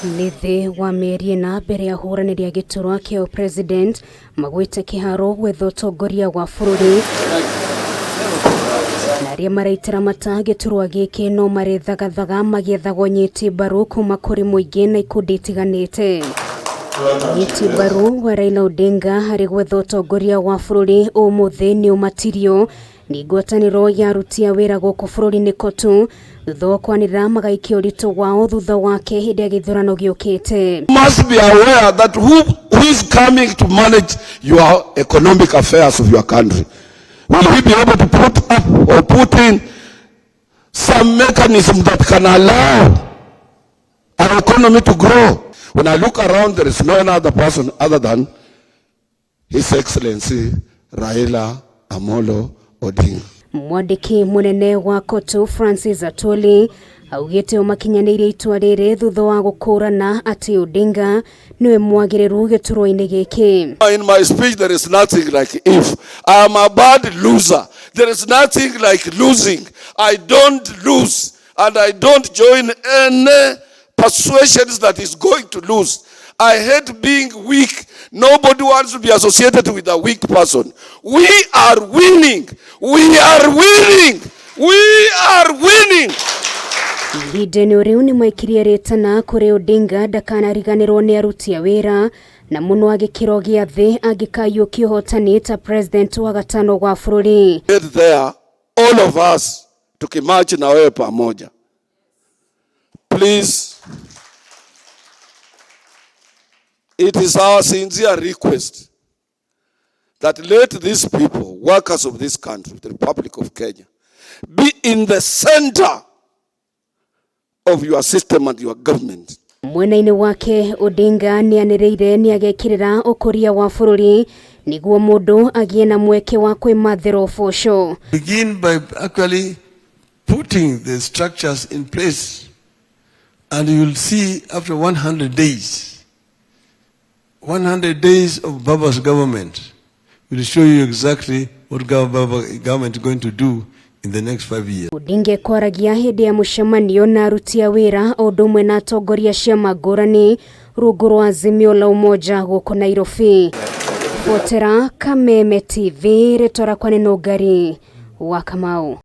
Nĩ thĩ wa mĩeri ĩna mbere ya ahũranĩri a gĩturwa kĩa ũ-president magwĩte kĩharo gwetha ũtongoria wa bũrũri na arĩa maraitĩra mata gĩturwa gĩkĩ no marĩthagathaga magĩethaga ũnyiti mbaru kuma kũrĩ mũingĩ na ikundi itiganĩte. Ũnyiti mbaru wa Raila Odinga harĩ gwetha ũtongoria wa bũrũri ũmũthĩ nĩ ũmatirio nĩ ngwatanĩro ya aruti a wĩra gũkũ bũrũri-inĩ KOTU thutha wa kwanĩrĩra magaikia ũritũ wao thutha wake hĩndĩ ya gĩthurano gĩũkĩte. Must be aware that who is coming to manage your economic affairs of your country. Will he be able to put up or put in some mechanism that can allow our economy to grow? When I look around, there is no other person other than His Excellency Raila Amolo Odinga. Mwandĩki mũnene wa KOTU Francis Atwoli augĩte o makinyanĩirie itua rĩrĩ thutha wa gũkũrana atĩ Odinga nĩwe mwagĩrĩru gĩturwa-inĩ gĩkĩ. In my speech there is nothing like if. I am a bad loser. There is nothing like losing. I don't lose and I don't join any persuasions that is going to lose. I hate being weak. Nobody wants to be associated with a weak person. We are winning. We are winning. We are winning. Ihinda-inĩ rĩu nĩ maikirie rĩtana kũrĩ Odinga ndakanariganĩrwo nĩ aruti a wĩra na mũno a gĩkĩro gĩa thĩ angĩkaiyũkia ũhotani ta president wa gatano wa bũrũri. Get there, all of us tukimarch na wewe pamoja. Please, it is our sincere request that let these people, workers of this country, the Republic of Kenya, be in the center of your system and your government. Mwena-inĩ wake Odinga nĩanĩrĩire nĩagekĩrĩra ũkũria wa bũrũri nĩguo mũndũ agĩe na mweke wa kwĩmathĩra ũboco. Begin by actually putting the structures in place, and you will see after 100 days, 100 days of Baba's government will show you exactly what Baba government is going to do in the next 5 years. Odinga kwaragia hĩndĩ ya mũcemanio na aruti a wĩra o ũndũ ũmwe na atongoria ciama ngũrani rungu rwa Azimio la Umoja gũkũ Nairobi. Botera Kameme TV, rĩtwa rĩakwa nĩ Nũngari wa Kamau.